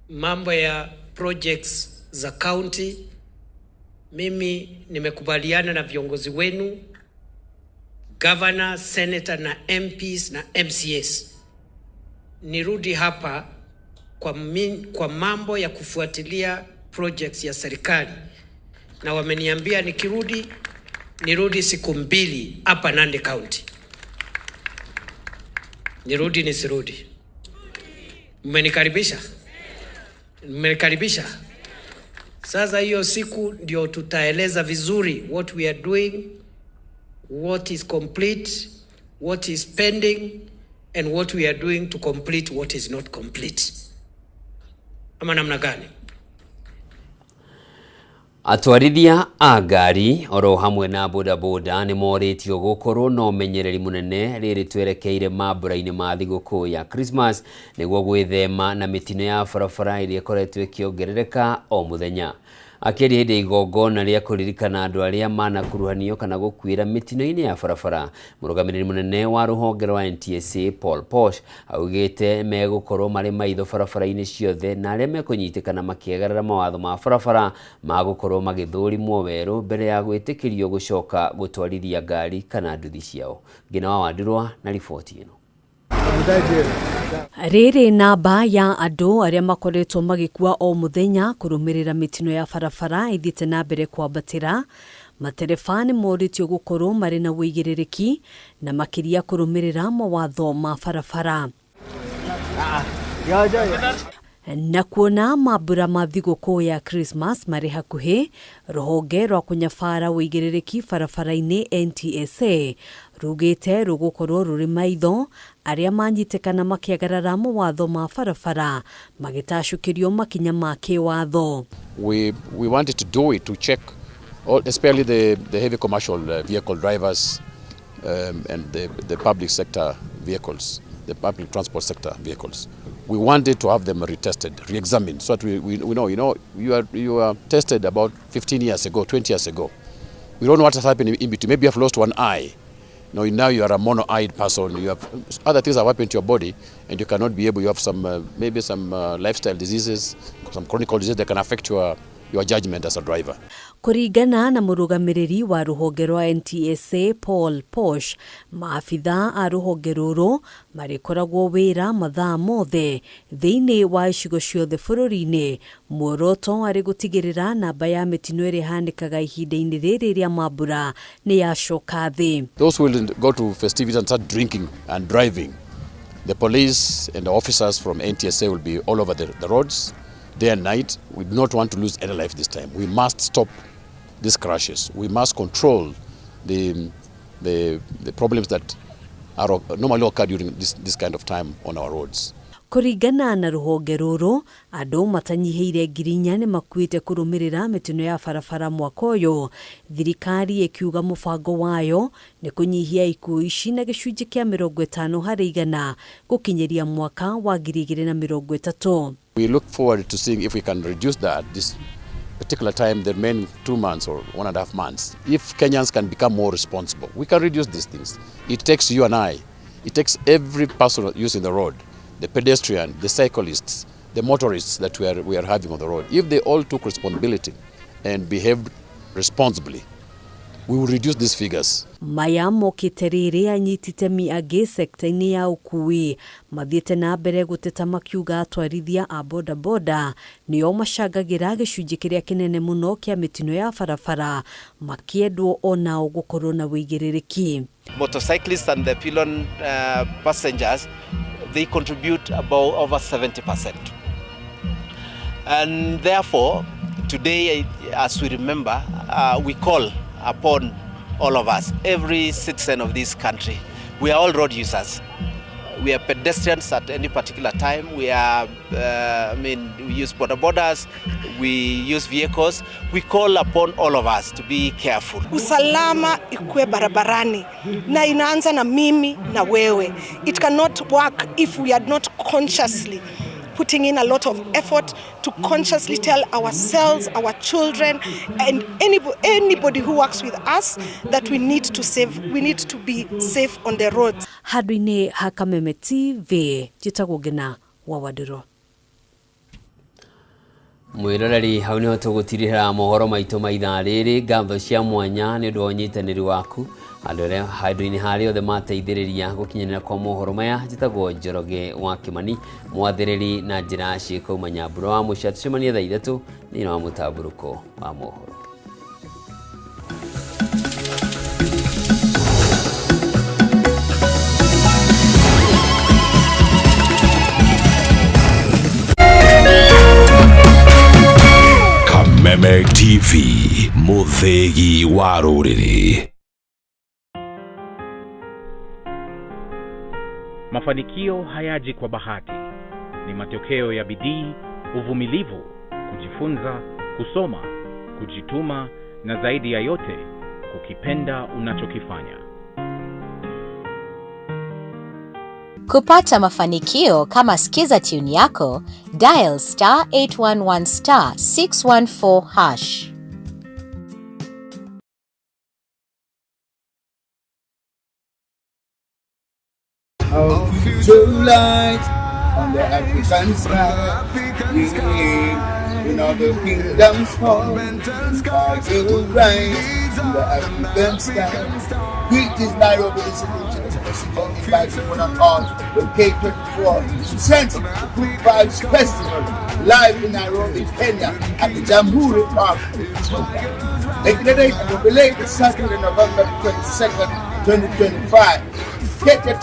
Mambo ya projects za county, mimi nimekubaliana na viongozi wenu, governor, senator na MPs na MCAs, nirudi hapa kwa mambo ya kufuatilia projects ya serikali, na wameniambia nikirudi nirudi siku 2 hapa Nandi County. Nirudi nisirudi? Mmenikaribisha? Mmenikaribisha? Sasa hiyo siku ndio tutaeleza vizuri what we are doing, what is complete, what is pending and what we are doing to complete what is not complete. Ama namna gani? Atwarithia a ngari oro hamwe na bodaboda nĩ morĩtio gũkorwo na ũmenyereri mũnene rĩrĩ twerekeire mambura-inĩ ma thigũkũ ya Christmas nĩguo gwĩthema na mĩtino ya barabara ĩrĩa ĩkoretwo ĩkĩongerereka o mũthenya. Akĩaria hĩndĩ ya igongona rĩa kũririkana andũ arĩa manakuruhanio kana gũkuĩra mĩtino-inĩ ya barabara, mũrũgamĩrĩri mũnene wa rũhonge rwa NTSA Paul Posh augĩte megũkorwo marĩ maitho barabara-inĩ ciothe na arĩa mekũnyitĩkana makĩagarara mawatho ma barabara magũkorwo magĩthũrimwo werũ mbere ya gwĩtĩkĩrio gũcoka gũtwarithia ngari kana nduthi ciao. Ngina wa Wandurwa na riboti ĩno. Rĩrĩ namba ya andũ arĩa makoretwo magĩkua o mũthenya kũrũmĩrĩra mĩtino ya barabara ĩthiĩte na mbere kwambatĩra, matereba nĩ morĩtio gũkorwo marĩ na ũigĩrĩrĩki na makĩria kũrũmĩrĩra mawatho ma barabara. Na kuona mambura ma thigũkũ ya Christmas marĩ hakuhĩ, rũhonge rwa kũnyabara ũigĩrĩrĩki barabara-inĩ NTSA rugĩte rũgũkorwo rũrĩ maitho arĩa manyitĩkana makĩagarara mawatho ma barabara magĩtacũkĩrio makinya ma kĩwatho. We wanted to do it to check, all, especially the heavy commercial vehicle drivers and the public sector vehicles, the public transport sector vehicles. We wanted to have them retested, re-examined, so that we know, you are tested about 15 years ago, 20 years ago. We don't know what has happened in between. Maybe you have lost one eye. Now you are a mono-eyed person. You have other things have happened to your body, and you cannot be able. You have some maybe some lifestyle diseases, some chronic diseases that can affect your judgment as a driver. Kũringana na mũrũgamĩrĩri wa rũhonge rwa NTSA Paul Posh, maabitha a rũhonge rũrũ marĩkoragwo wĩra mathaa mothe thĩinĩ wa icigo ciothe bũrũri-inĩ, muoroto arĩ gũtigĩrĩra namba ya mĩtino ĩrĩa ĩhanĩkaga ihinda-inĩ rĩrĩ rĩa mambura nĩ yacoka thĩ. Those who will go to festivities and start drinking and driving, the police and the officers from NTSA will be all over the roads day and night. We do not want to lose any life this time. We must stop these crashes. We must control the problems that are normally occur during this kind of time on our roads. Kũringana na rũhonge rũrũ, andũ matanyihĩire 4,000 nĩ makuĩte kũrũmĩrĩra mĩtino ya barabara mwaka ũyũ, thirikari ĩkiuga mũbango wayo nĩ kũnyihia ikuũ ici na gĩcunjĩ kĩa 50% gũkinyĩria mwaka wa 2030. We look forward to seeing if we can reduce that this particular time, the remaining 2 months or 1.5 months. If Kenyans can become more responsible, we can reduce these things. It takes you and I, it takes every person using the road, the pedestrian, the cyclists, the motorists that we are having on the road. If they all took responsibility and behaved responsibly, we will reduce these figures. Maya mokĩte rĩrĩ anyiti itemi angĩ sekta-inĩ ya ũkui mathiĩte na mbere gũteta makiuga atwarithia a bodaboda nĩo macangagĩra gĩcunjĩ kĩrĩa kĩnene mũno kĩa mĩtino ya barabara, makĩendwo onao gũkorwo na wĩigĩrĩrĩki. Motorcyclists and the pillion passengers, they contribute about over 70%. And therefore, today, as we remember, we call upon all of us, every citizen of this country. We are all road users. We are pedestrians at any particular time. We are, I mean, we use boda bodas, we use vehicles. We call upon all of us to be careful. Usalama ikuwe barabarani na inaanza na mimi na wewe. It cannot work if we are not consciously putting in a lot of effort to consciously tell ourselves, our children, and anybody who works with us that we need to save, we need to be safe on the roads. Handũ-inĩ ha Kameme TV, njĩtagwo Ngina wa Wandũrũ. Mwiroreri, hau niho tũgũtirihĩra mohoro maitũ ma ithaa rĩrĩ. Ngatho cia mwanya nĩ ũndũ wa ũnyitanĩri waku andũ arĩa handũ-inĩ harĩa othe mateithĩrĩria gũkinyanĩra kwa mohoro maya. Njĩtagwo Njoroge wa Kĩmani, mwathĩrĩri na njĩra ciĩkauma Nyambura wa mũcia. Tũcemanie thaa 3 thĩinĩ wa mũtambũrũko wa mohoro. Kameme TV, mũthĩgi wa rũrĩrĩ. Mafanikio hayaji kwa bahati, ni matokeo ya bidii, uvumilivu, kujifunza, kusoma, kujituma na zaidi ya yote, kukipenda unachokifanya. Kupata mafanikio kama Skiza tune yako, dial star 811 star 614 hash. Our future light on the African sky. Yeah, in all the kingdoms fall, our rise on the African sky. Greetings, Nairobi, this is the President inviting one and all with K24 presents the Good Vibes Festival live in Nairobi, Kenya at the Jamhuri Park. Making the date and will be late Saturday, November 22nd, 2025. Get your tickets.